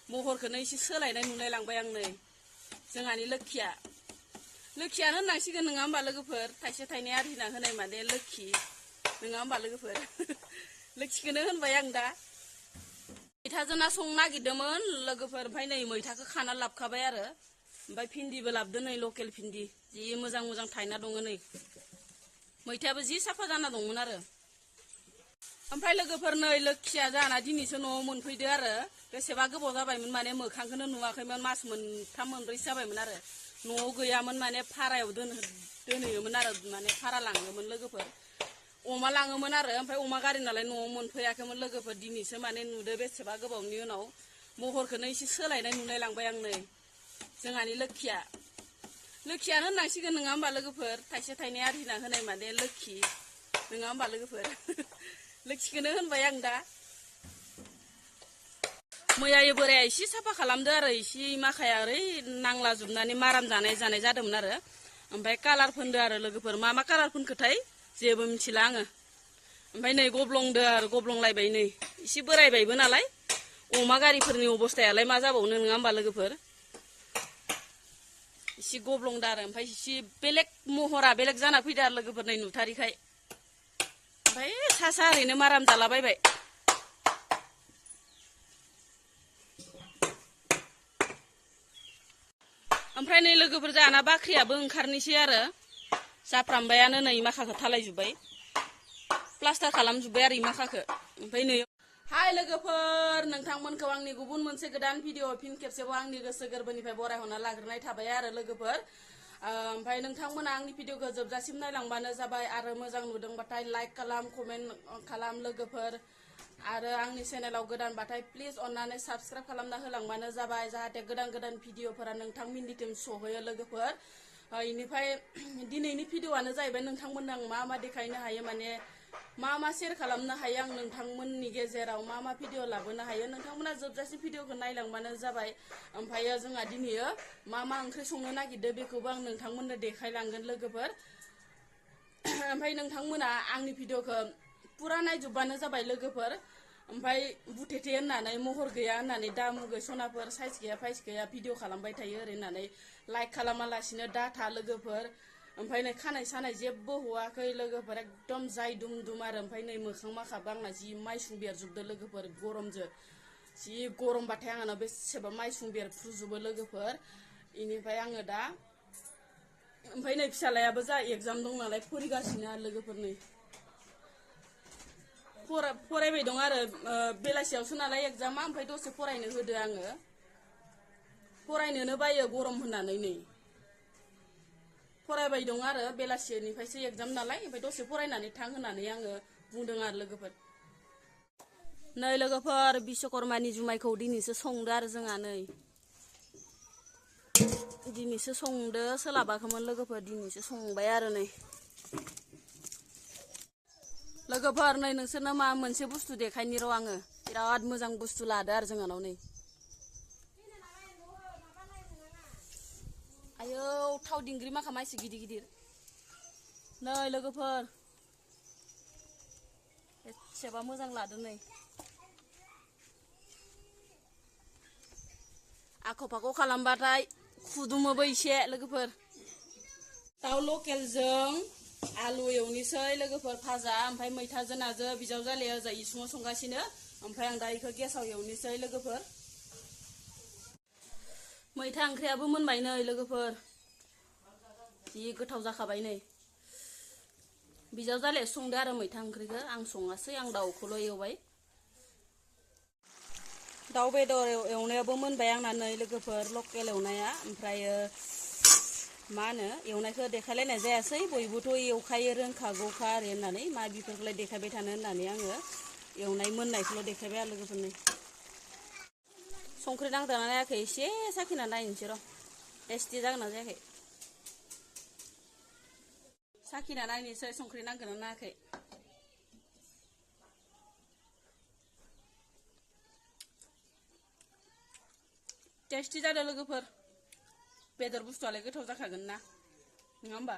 महरखौनो एसे सोलायनाय नुलाय लांबाय आं नै जोंहानि लोखियानो होननांसिगोन नङा होमबा लोगोफोर थाइसे थाइनै आरजिना होनाय माने लोखि नङा होमबा लोगोफोर लोखिखौनो होनबाय आं दा मैथाजों ना संनो नागिरदोंमोन लोगोफोर ओमफ्राय नै मैथाखौ खाना लाबोखाबाय आरो ओमफ्राय भिन्दिबो लाबोदो नै लकेल भिन्दि जि मोजां मोजां थायना दङ नै मैथायाबो जि साफा जाना दंमोन आरो ओमफ्राय लोगोफोर नै लोखिया जाना दिनैसो न'आव मोनफैदो आरो बेसेबा गोबाव जाबायमोन माने मोखांखौनो नुवाखैमोन मास मोनथाम मोनब्रैसो जाबायमोन आरो न'आव गैयामोन माने भारायाव दोनहैयोमोन आरो माने भारा लाङोमोन लोगोफोर अमा लाङोमोन आरो ओमफ्राय अमा गारि नालाय न'आव मोनफैयाखैमोन लोगोफोर दिनैसो माने नुदो बेसेबा गोबावनि उनाव महरखौनो एसे सोलायनाय नुलाय लांबाय आं नै जोंहानि लोखियानो होननांसिगोन नङा होमबा लोगोफोर थाइसे थाइनै आरजिना होनाय माने लोखि नङा होमबा लोगोफोर लोखिखौनो होनबाय आं दा मैयायो बोराया एसे साफा खालामदो आरो एसे माखाया ओरै नांला जोबनानै माराम जानाय जादोंमोन आरो ओमफ्राय कालार फोनदो आरो लोगोफोर मा कालार फोनखोथाय जेबो मिथिला आङो ओमफ्राय नै गब्लंदो आरो गब्लंलायबाय नै एसे बोरायबायबो नालाय अमा गारिफोरनि अबस्थायालाय मा जाबावनो नङा होमबा लोगोफोर एसे गब्लंदो आरो ओमफ्राय एसे बेलेग महरा बेलेग जाना फैदो आरो लोगोफोर नै नुथारिखाय ओमफ्राय सा ओरैनो माराम जालाबायबाय ओमफ्राय नै लोगोफोर जाना बाख्रियाबो ओंखारनोसै आरो जाफ्रामबायानो नै माखाखौ थालायजोब्बाय प्लास्टार खालामजोब्बाय आरो माखाखौ ओमफ्राय नै हाय लोगोफोर नोंथांमोनखौ आंनि गुबुन मोनसे गोदान भिडिअ फिन खेबसेबाव आंनि गोसो गोरबोनिफ्राय बरायहरना लाग्रोनाय थाबाय आरो लोगोफोर ओमफ्राय नोंथांमोना आंनि भिडिअखौ जोबजासिम नायलांबानो जाबाय आरो मोजां नुदोंबाथाय लाइक खालाम कमेन्ट खालाम लोगोफोर आरो आंनि चेनेलाव गोदानबाथाय प्लिज अननानै साबस्क्राइब खालामना होलांबानो जाबाय जाहाथे गोदान भिडिअफोरा नोंथांमोननिसिम सहैयो लोगोफोर इनिफ्राय दिनैनि भिडिअआनो जाहैबाय नोंथांमोननो आं मा देखायनो हायो माने मा शेयार खालामनो हायो आं नोंथांमोननि गेजेराव मा भिडिअ लाबोनो हायो नोंथांमोना जोबजासिम भिडिअखौ नायलांबानो जाबाय ओमफ्राय जोंहा दिनैयो मा ओंख्रि संनो नागिरदो बेखौबो आं नोंथांमोननो देखायलांगोन लोगोफोर ओमफ्राय नोंथांमोना आंनि भिडिअखौ पुरा नायजोबबानो जाबाय लोगोफोर ओमफ्राय बुथेथे होननानै महर गैया होननानै दामुगै सनाफोर साइज गैया फाइस गैया भिडिअ खालामबाय थायो ओरै होननानै लाइक खालामालासिनो दाथा लोगोफोर ओमफ्राय नै खानाय सानाय जेबो हवाखै लोगोफोर एकदम जाय दुम आरो ओमफ्राय नै मोखां माखाबो आंना जि माइसुं बेरजोबदो लोगोफोर गरमजों जि गरमबाथाय आंनाव बेसेबा माइसुं बेरफ्रुजोबो लोगोफोर इनिफ्राय आङो दा ओमफ्राय नै फिसालायाबो जा एगजाम दं नालाय फरायगासिनो आरो लोगोफोर नै फरायबाय दं आरो बेलासियावसो नालाय एगजामा ओमफ्राय दसे फरायनो होदो आङो फरायनोनो बायो गरम होननानै नै फरायबाय दं आरो बेलासिनिफ्रायसो एगजाम नालाय ओमफ्राय दसे फरायनानै थां होननानै आङो बुंदों आरो लोगोफोर नै लोगोफोर बिश्वकर्मानि जुमायखौ दिनैसो संदो आरो जोंहा नै दिनैसो संदो सोलाबाखैमोन लोगोफोर दिनैसो संबाय आरो नै लोगोफोर नै नोंसोरनो मा मोनसे बुस्थु देखायनि र' आङो बिराद मोजां बुस्थु लादो आरो जोंहानाव नै आयौ थाव दिंग्रि माखा माइसि गिदिर नै लोगोफोर एसेबा मोजां लादो नै आख' फाख' खालामबाथाय खुदुमोबो एसे लोगोफोर दाउ लकेलजों आलु एवनोसै लोगोफोर भाजा ओमफ्राय मैथाजों नाजों बिजावजालिया ओजा इसुङाव संगासिनो ओमफ्राय आं दा इखौ गेसाव एवनोसै लोगोफोर मैथा ओंख्रियाबो मोनबाय नै लोगोफोर जि गोथाव जाखाबाय नै बिजावजालिया संदो आरो मैथा ओंख्रिखौ आं सङासै आं दाउखौल' एवबाय दाउ बेदर एवनायाबो मोनबाय आंना नै लोगोफोर लकेल एवनाया ओमफ्रायो मा होनो एवनायखौ देखायलायनाय जायासै बयबोथ' एवखायो रोंखागौखा आरो होननानै मा बेफोरखौलाय देखायबाय थानो होननानै आङो एवनाय मोननायखौल' देखायबाय आरो लोगोफोरनि संख्रि नांदोंना नायाखै एसे साखिना नायनोसै र' टेस्टि जागोन ना जायाखै साखिना नायनोसै संख्रि नांगोन ना नायाखै टेस्टि जादों लोगोफोर बेदर बुस्थुआलाय गोथाव जाखागोन ना नङा होमबा